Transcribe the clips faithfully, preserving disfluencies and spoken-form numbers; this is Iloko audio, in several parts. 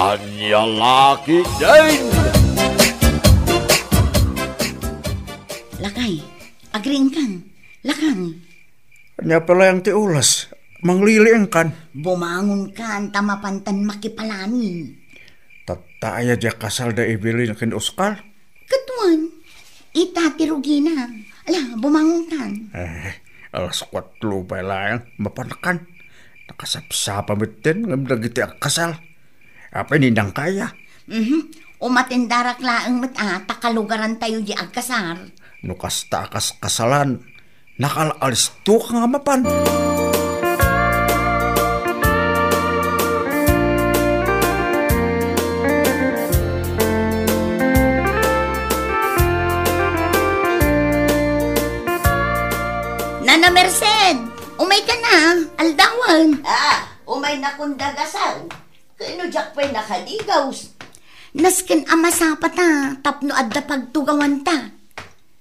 Ania la ketdin? Lakay, agriingkan. Lakay. Ania pay laeng ti oras? Mangliliingkan. Bumangonkan ta mapantan makipalani. Tatta aya diay kasal da Evelyn ken Oscar? Ket wen, ita ti rugina. Ala, bumangonkan. Eh, alas kuatro pay laeng, mapankan. Nakasapsapa metten ngem dagiti agkasal. Apay, ninang kaya? Mhm. Umatendarak laeng met a, ta kalugarantayo di agkasar. No kasta a kaskasalan, nakal-alistoka nga mapan. Nana Merced, umayka na, aldawen. Ah, umaynakon dagasan. Kano diak pay nakadigaus? Nasken a masapata tapno adda pagtugawanta.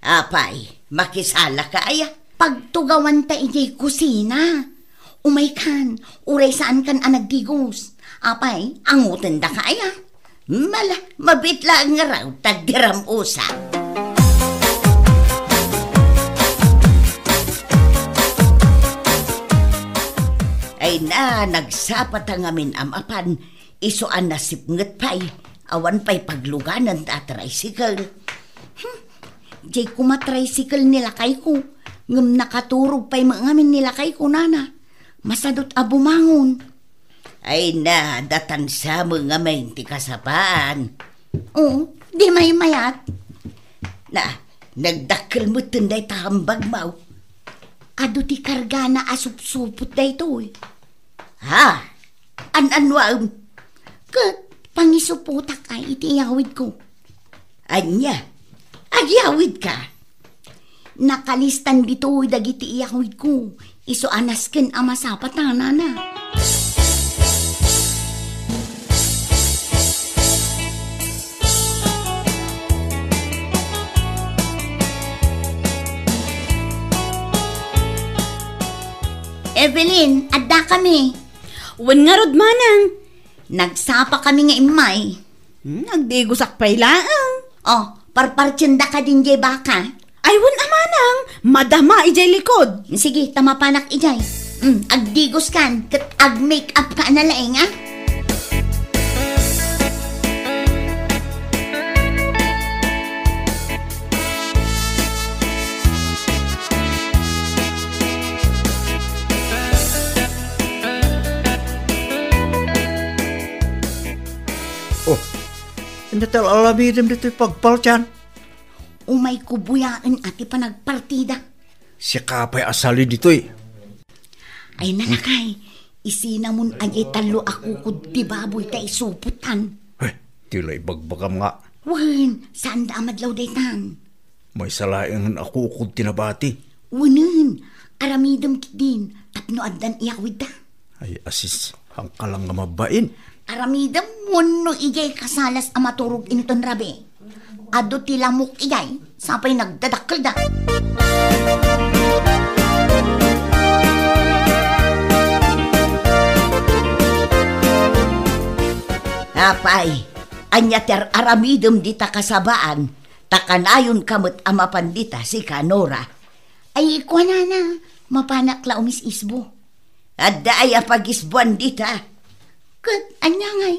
Apay, makisalaka aya? Pagtugawanta idiay kusina. Umaykan, uray saankan a nagdigos. Apay, angotendaka aya? Mala, mabiit laeng ngarud, tagdiram usa. Ay na, nagsapata ngamin a mapan, isu a nasipnget pay, awan pay pagluganan a tricycle. Hmm, diay koma tricycle ni lakayko, ngem nakaturog pay met ngamin ni lakayko, nana. Masadut a bumangon. Ay na, datan sa met ngamin ti kasapaan. Oo, di maymayat. Na, nagdakkel metten dayta hambagmo. Adu ti kargana a supsupot daytoy. Ha? An-anuam? Ket pangisupotak ay iti iyawidko. Ania? Agyawidka? Nakalistan ditoy dagiti iyawidko. Isu a nasken a masapata, nana. Evelyn, addakami. Wen ngarud, manang. Nagsapakami nga immay. Hmm, agdigosak pay laeng. Oh, parpartienda kadin diay baka. Ay, wen a, manang, madama idiay likod. Sige, ta mapanak idiay. Hmm, agdigoskan, ket agmake-up ka na laeng, a? Oh, ania ti al-aramidem ditoy pagpartian? Umayko buyaen a ti panagpartida. Siaka pay a sali ditoy. Ay, nalakay, isinamon a diay tallo a kukod ti baboy ta isupotan. Ay, ti la ibagbagam nga. Wen, saanda a madlaw daytan. Maysa laengen a kukod ti nabati. Wenen, aramidem ketdin tapno addan iyawidda. Ay, asis, hangka lang nga mabain. Aramidem wenno idiay kasalas a maturog inton rabii. Adu ti lamok idiay, sapay nagdadakkelda. Apay, ania ti ar-aramidem dita kasabaan? Ta kanayonka met a mapan dita, sika, Nora. Ay, kuanana, mapanak la umis-isbo. Adda aya pagisbuan dita? Ket ania ngay?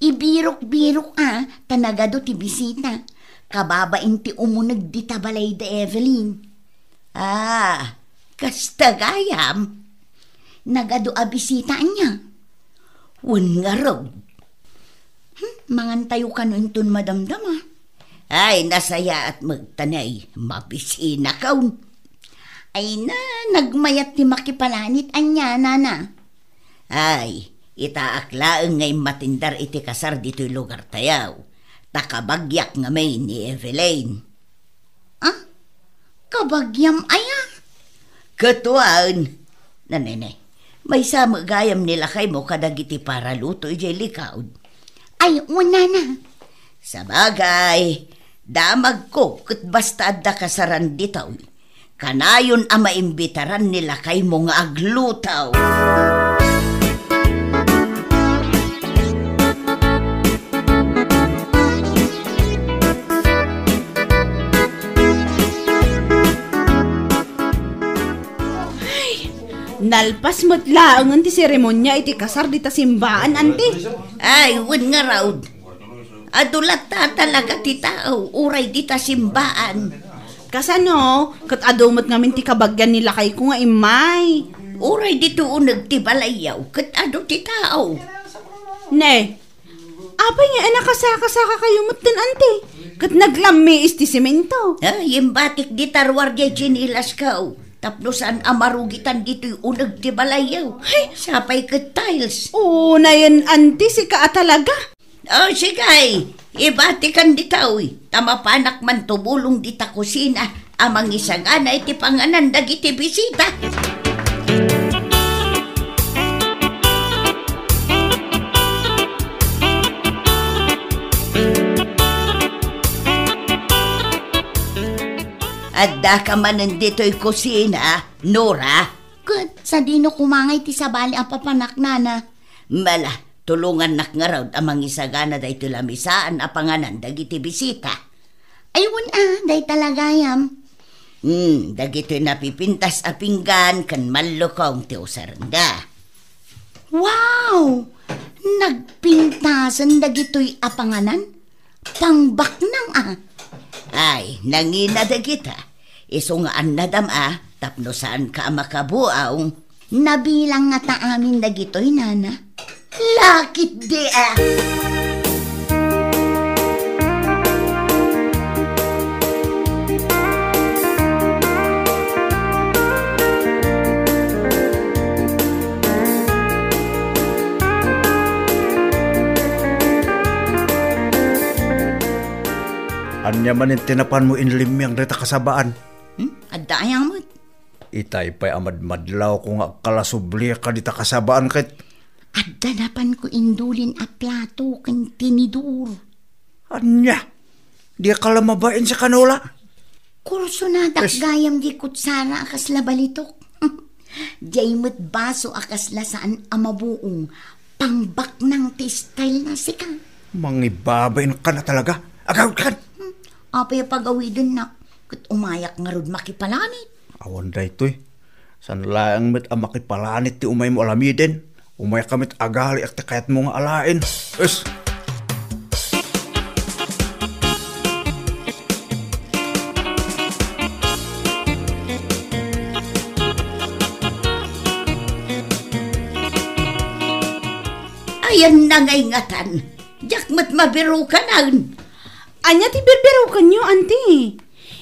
Ibirok-birok a, ta nagadu ti bisita. Kababain ti umuneg dita balay da Evelyn. Ah, kasta gayam? Nagadu a bisita ania? Wen ngarud. Hmm, mangantayo kano inton madamdama. Ay, nasayaat met ta nay, mabisinakon. Ay na, nagmayat ti makipalanit ania, nana. Ay, itaak laeng nga immatindar iti kasar ditoy lugartayo. Ta kabagyak ngamin ni Evelyn. Ah? Kabagyam aya? Ket wen. Nanene, maysa met gayam ni lakaymo kadagiti paraluto idiay likod. Ay, wen, nana. Sabagay, damagko ket basta adda kasaran ditoy, kanayon a maimbitaran ni lakaymo nga agluto. Alpas met laengen ti seremonia iti kasar dita simbaan, anti. Ay, wen ngarud. Adu latta talaga ti tao, uray dita simbaan. Kasano, ket adu met ngamin ti kabagian ni lakayko nga immay. Uray ditoy uneg ti balayyo, ket adu ti tao. Ne, apay nga a nakasakasaka kayo metten, anti? Ket naglammiis ti semento. Ah, imbatik dita ruar diay tsinilasko. Tapno saan a marugitan ditoy uneg ti balayyo. Hay! Sapay ket tiles. Unayen, anti, sika a talaga. O, sige, ibatikan ditoy. Ta mapanak man tumulong dita kusina a mangisagana iti panganan dagiti bisita. Addaka manen ditoy kusina, Nora? Ket sadino koma nga iti sabali a papanak, nana? Mala, tulongannak ngarud a mangisagana daytoy lamisaan a panganan dagiti bisita. Ay, wen a, dayta la gayam. Hmm, dagitoy napipintas a pinggan ken mallukong ti usarengda. Wow! Nagpintasen dagitoy a panganan? Pangbaknang a. Ay, nangina dagita. Isu nga annadam a, tapno saanka a makabuaw. Nabilang ngata amin dagitoy, nana? Lakit di a. Ania manen ti napanmo inlimmiang dayta kasabaan? Hmm? Adda aya met? Itay pay a madmadlawko nga agkalasublika dita kasabaan ket. Adda napanko indulin a plato ken tinidor. Ania? Diak la mabain sa kanola? Kursonadak gayam di kutsara a kasla balitok. Diay met baso a kasla saan a mabuong. Pangbaknang ti style na sika. Mangibabain ka na talaga. Agawid kan. Hmm, apay a pagawidennak? Ket umayak ngarud makipalanit. Awan daytoy. Saan laeng met a makipalanit ti umaymo alamiden. Umayka met agaliak ti kayatmo nga alaen. Es! Ayan na ngay ngatan. Diak met mabirukanan. Ania ti birbirukanyo, anti?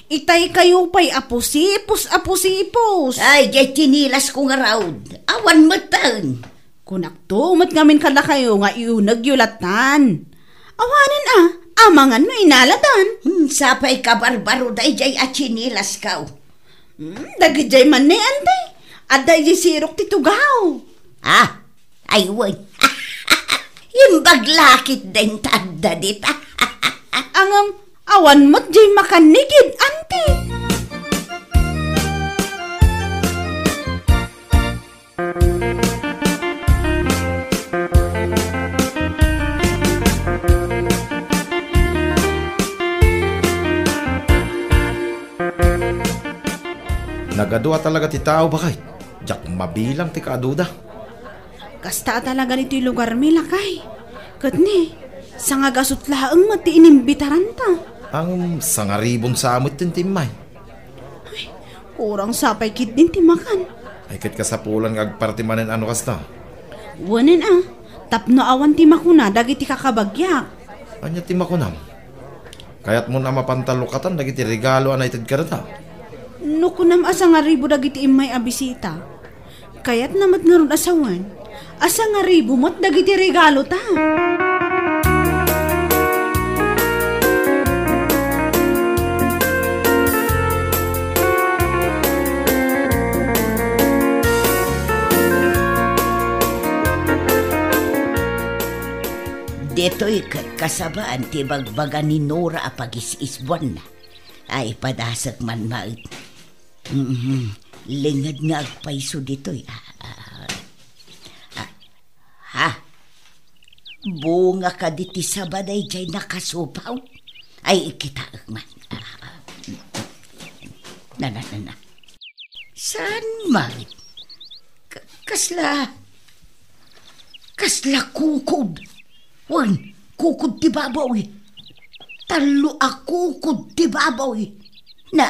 Itay kayo pay a pusipos a pusipos. Ay, diay tsinilasko ngarud. Awan metten. Kunakto met ngamin kadakayo nga iunegyo lattan. Awanen a, amangan no inaladan. Hmm, sapay kabarbaro daydiay a tsinilasko. Hmm, dagidiay man ni, anti. Adda idiay sirok ti tugaw. Ah, ay, wen. Imbag lakit den ta adda dita. Ngem, awan met diay makannigid, anti. Nagadu a talaga ti tao, baket. Diak mabilang ti kaaduda. Kasta a talaga ditoy lugarmi, lakay. Ket ni, sangagasut laeng met ti inimbitaranta. Ngem sangaribon sa met ti immay. Ay, kurang sapay ketdin ti makan. Ay, ket kasapulan nga agparti manen a no kasta. Wen a, tapno awan ti makuna dagiti kakabagiak. Ania ti makunam? Kayatmon a mapantalukatan dagiti regalo a naited kadata? No kunam a sangaribu dagiti immay a bisita, kayatna met ngarud a sawen a sangaribu met dagiti regalota. Ditoy ket kasabaan ti bagbaga ni Nora a pagis-isbuanna. Ay, padasek man met. Mhm. Linged nga agpayso ditoy. Ah, ah, ah. Ha? Bunga kadi ti saba daydiay nakasupaw? Ay, ikitaek man. Ah, ah. Na, na, na, na. Saan met? Ka-, Kasla, kasla kukod. Wen, kukod ti baboy. Tallo a kukod ti baboy. Na,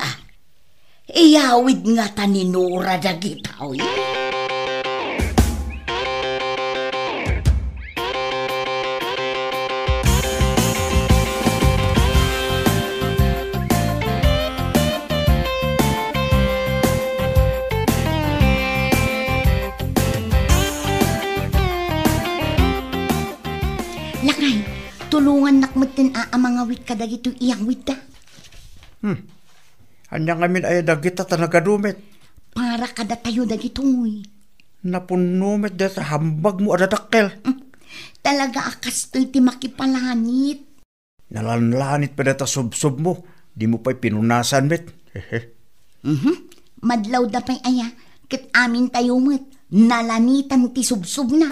iyawid ngata ni Nora dagitoy. Lakay, tulongannak metten a, a mangawit kadagitoy iyawidda. Hmm. Ania ngamin aya dagita ta nagadu met? Para kadatayo dagitoy. Napunno met dayta hambagmo a dadakkel. Hmm. Talaga a kastoy ti makipalanit. Nalanlanit pay dayta subsubmo, dimo pay pinunasan met. Hehe. Mhm. Madlawda pay aya, ket amintayo met, nalanitan ti subsubna.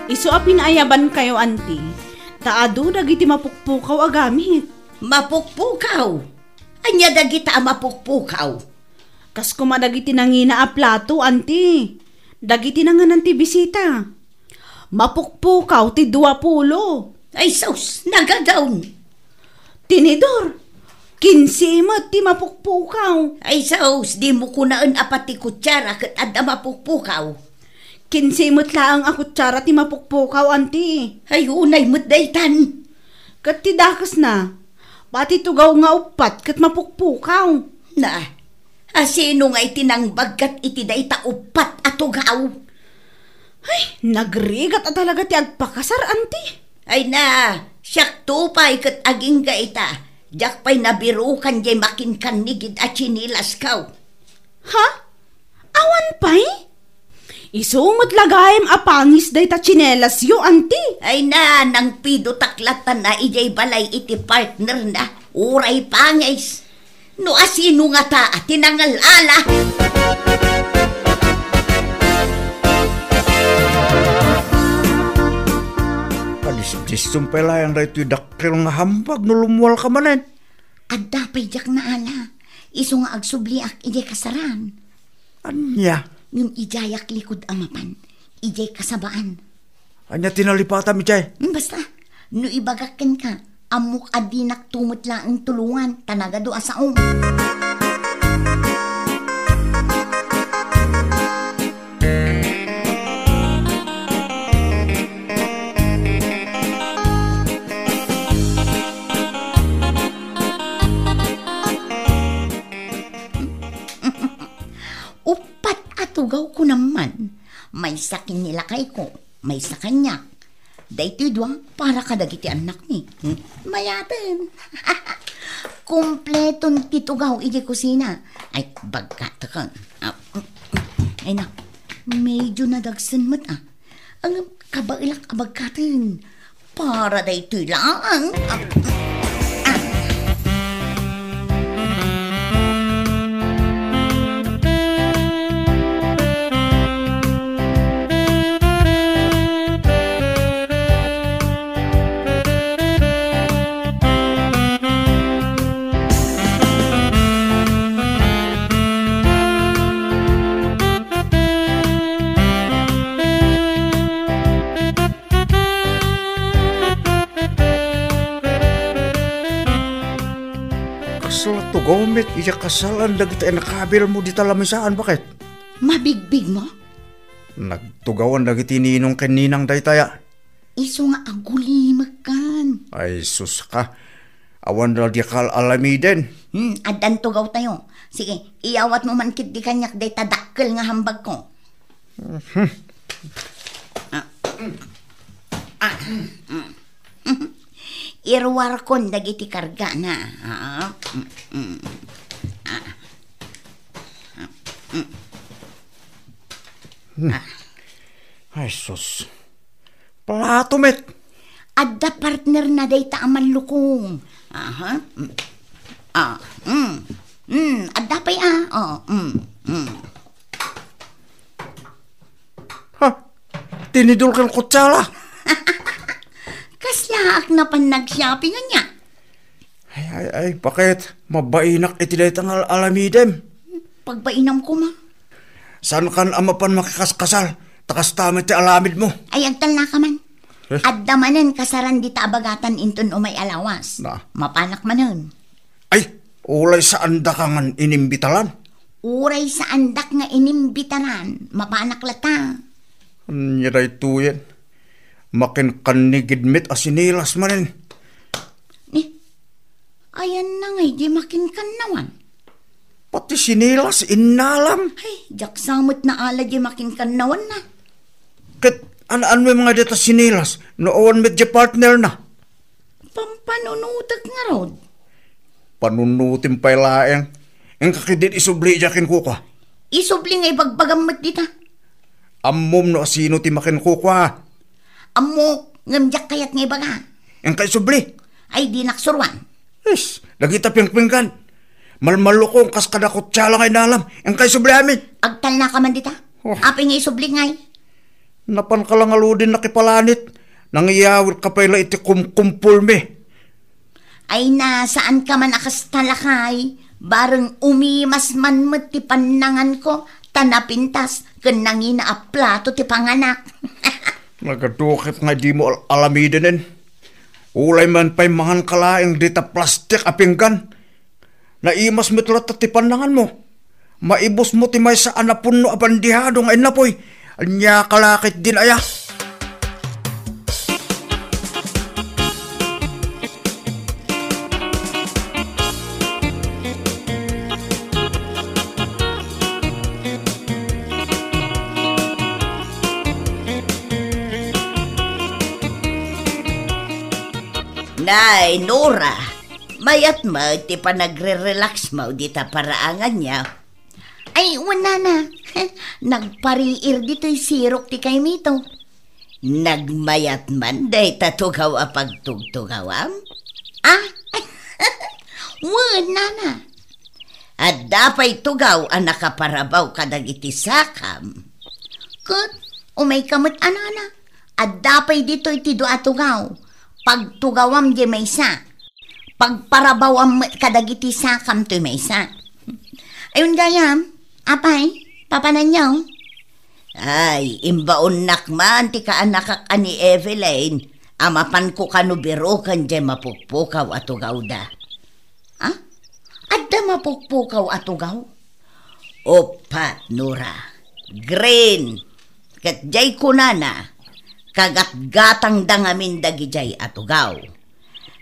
Isu a pinaayabankayo, anti, ta adu dagiti mapukpukaw a gamit. Mapukpukaw? Ania dagita a mapukpukaw? Kas koma dagiti nangina a plato, anti. Dagiti nanganan ti bisita. Mapukpukaw ti dua pulo. Ay sus, nagadawn. Tinidor, kinse met ti mapukpukaw. Ay sus, dimo kunaen a pati kutsara ket adda mapukpukaw. Kinse met laeng a kutsara ti mapukpukaw, anti. Ay, unay met daytan. Ket ti dakesna, pati tugaw nga uppat ket mapukpukaw. Na, asino nga iti nangbaggat iti dayta uppat a tugaw? Ay, nagrigat a talaga ti agpakasar, anti. Ay na, siakto pay ket agingga ita. Diak pay nabirukan diay makinkannigid a tsinilasko. Ha? Awan pay? Isu met la gaem a pangis dayta tsinelasyo, anti. Ay na, nangpidotak latta idiay balay iti partnerna. Uray pangis. No asino ngata ti nangal-ala? Padisdisum pay laeng daytoy dakkel nga hambag no lumualka manen. Adda pay diak naala. Isu nga agsubliak idiay kasaran. Ania? Ngem idiayak likud a mapan, idiay kasabaan. Ania ti nalipatam idiay? Hmm, basta, no ibagak kenka, ammok a dinakto met laeng tulongan, ta nagadu a saom. Uppat a tugaw kunam man, maysa ken ni lakayko, maysa kaniak. Daytoy dua para kadagiti annakmi. Hmm, mayaten. Kompleton ti tugaw idiay kusina. Ay, bagkataken. Ah, ay na, medyo nadagsen met, ah. Ang kabaelak a bagkaten. Para daytoy laeng. Ah, ah. Kasla tugaw met iti kasalan dagiti nakabilmo dita lamisaan, baket? Mabigbigmo? Nagtugawan dagiti ninong ken ninang daytaya. Isu nga agulimekkan. Ay, sus ka. Awan la di kal alamiden. Hmm, addan tugawtayo. Sige, iyawatmo man ketdi kaniak dayta dakkel nga hambagko. Mhm. Ah. Ah. Iruarkon dagiti kargana. Ah. Mm, mm. Ah. Hmm. Ah. Ay, sus. Plato met. Adda partner na dayta a mallukong. Aha. Mm. Ah, mm. Mm, adda pay, ah. Oh, mm, mm. Ha? Tinidor ken kutsara. Kaslaak napan nag-shopping ania? Ay, ay, ay, bakit? Mabainak iti dayta nga al-, alamidem. Pagbainam koma. Saan kan a mapan makikaskasal? Ta kasta met ti alamidmo. Ay, agtalna ka man. Eh? Adda manen kasaran dita a bagatan inton umay a lawas. Na. Mapanak manen. Ay, uray saandaka ngan inimbitaran. Uray saandak nga inimbitaran, mapanak latta. Ania daytoyen? Makinkannigid met a sinilas manen. Ni, ayanna ngay di makinkannawan. Pati sinilas, innalam. Ay, diak sa met naala di makinkannawan na. Ket an-, ano nga dita sinilas? No awan met di partner na. Pampanunutek ngarud. Panunutem pay laeng. Inka ketdin isubli idiay kenkuana. Isubli nga ibagbagam met dita. Ammom no asino ti makenkuana. Ammok, ngem diak kayat nga ibaga. Inka isubli. Ay, dinak suruan. Is, dagita pingpinggan. Malmallukong kas kada kutsara nga inalam. Inka isubli amin. Agtalna ka man dita. Oh. Apay nga isubli ngay? Napan ka la ngaruden nakipalanit. Nangyawir ka pay la iti kumkumpulmi. Ay na, saan ka man a kasta lakay? Bareng umimas man met ti pannanganko, ta napintas ken nangina a plato ti panganak. Nagadu ket nga dimo al-, alamidenen. Ulay man pay mangan ka laeng dita plastik a pinggan. Naimas met latta ti pannanganmo. Maibusmo ti maysa a napunno a bandihado nga innapoy. Ania ka la ketdin aya? Nay, Nora, mayat met ti panagre-relax mo dita paraangan niya. Ay, wen, nana. Nagpariir ditoy sirok ti kaymito. Nagmayat man dayta tugaw a pagtugtugawam? Ah? Wen, nana. Adda pay tugaw a nakaparabaw kadagiti sakam. Ket, umayka met a, nana. Adda pay ditoy ti dua a tugaw. Pagtugawam diay maysa. Pagparabawam met kadagiti sakam toy maysa. Ayon gayam, apay, papananyo? Ay, imbaonnak man ti kaanakak a ni Evelyn a mapanko kano biroken diay mapukpukaw a tugawda. Ah? Adda mapukpukaw a tugaw? Uppat, Nora. Green. Ket diay kunana, kagatgatangda ngamin dagidiay a tugaw.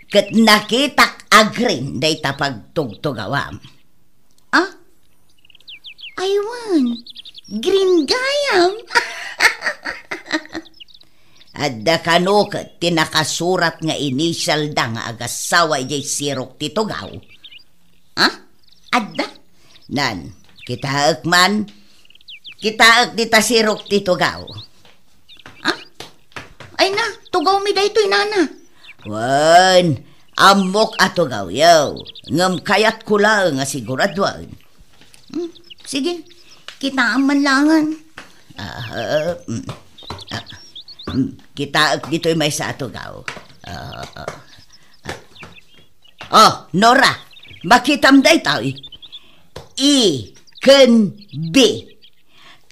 Ket nakitak a green dayta pagtugtugawam. Ah? Ay wen, green gayam. Adda kano ket ti nakasurat nga initialda nga agassawa idiay sirok ti tugaw. Ah? Adda? Nan, kitaek man. Kitaek dita sirok ti tugaw. Ah? Ay na, tugawmi daytoy, nana. Wen, ammok a tugawyo. Ngem kayatko laeng a siguraduen. Hmm, sige, kitaam man laengen. Ah, mm. Ah, mm. Kitaek ditoy maysa a tugaw. Ah, ah, ah. Oh, Nora, makitam daytoy. A ken B.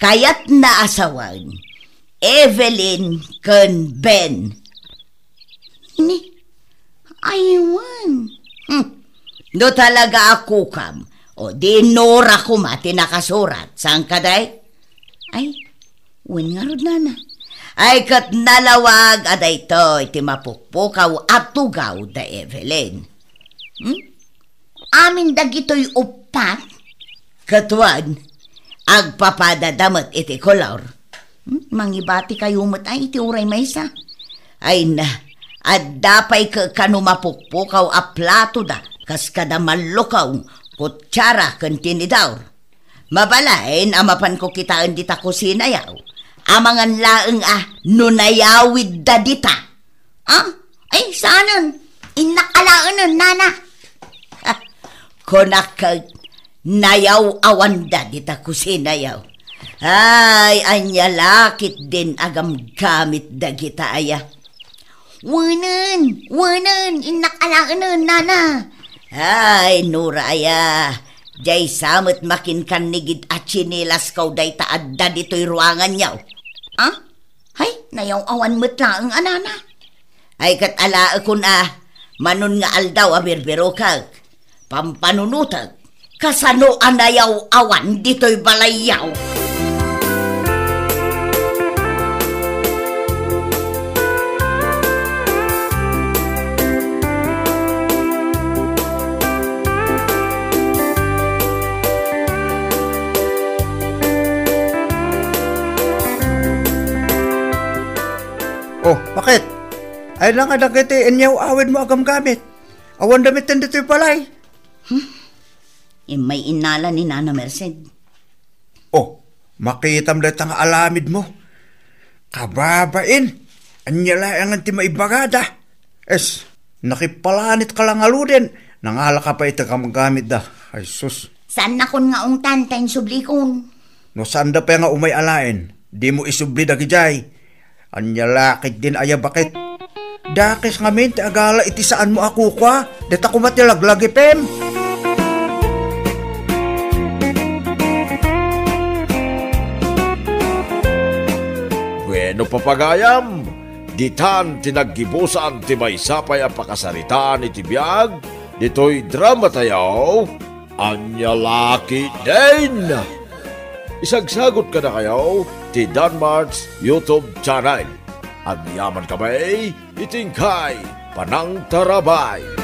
Kayatna a sawen, Evelyn ken Ben. Ni, ay wen. Hmm. No talaga a kukam, o di Nora koma ti nakasurat. Saan kadi? Ay, wen ngarud, nana. Ay, ket nalawag a daytoy ti mapukpukaw a tugaw da Evelyn. Hmm? Amin dagitoy uppat? Ket wen, agpapadada met iti kolor. Hmm? Mangibatikayo met ay iti uray maysa. Ay na, adda pay kano mapukpukaw a platoda kas kada mallukaw, kutsara ken tinidor. Mabalin a mapanko kitaen dita kusinayo. Amangan laeng a no nayawidda dita. Ah? Ay, saanen? Innak alaenen, nana. Ha, kunak ket nayaw-awanda dita kusinayo. Ay, ania la ketdin a gamgamit dagita aya? Wenen, wenen, innak alaenen, nana. Ay, Nora aya, diay sa met makinkannigid a tsinelas ko dayta adda ditoy ruanganyo. Ah? Hay, nayaw-awan met laeng a nana. Ay, ket alaekon a, manon nga aldaw a birbirokek, pampanunotek, kasano a nayaw-awan ditoy balayyo? Oh, bakit? Ay lang nga dagiti inyaw-awidmo a gamgamit. Awan damit ditoy balay. Hmm? Immay innala ni Nana Merced. Oh, makitam dayta nga alamidmo. Kababain, ania laengen ti maibagada? Es, nakipalanitka la ngaruden, nangalaka pay iti gamgamitda. Ay, sus. Saannakon nga ungtan ta insublikon. No saanda pay nga umay alaen, dimo isubli dagidiay. Ania la ketdin aya, bakit? Dakes ngamin ti agala iti saanmo a kukua, dayta koma ti laglagipem. Bueno, papagayam, ditan ti naggibusan ti maysa pay a pakasaritaan iti biag ditoy dramatayo, Ania la ketdin. Isagsagot kadakayo ti Danmart's YouTube channel. Agyamankami iti inkay panangtarabay.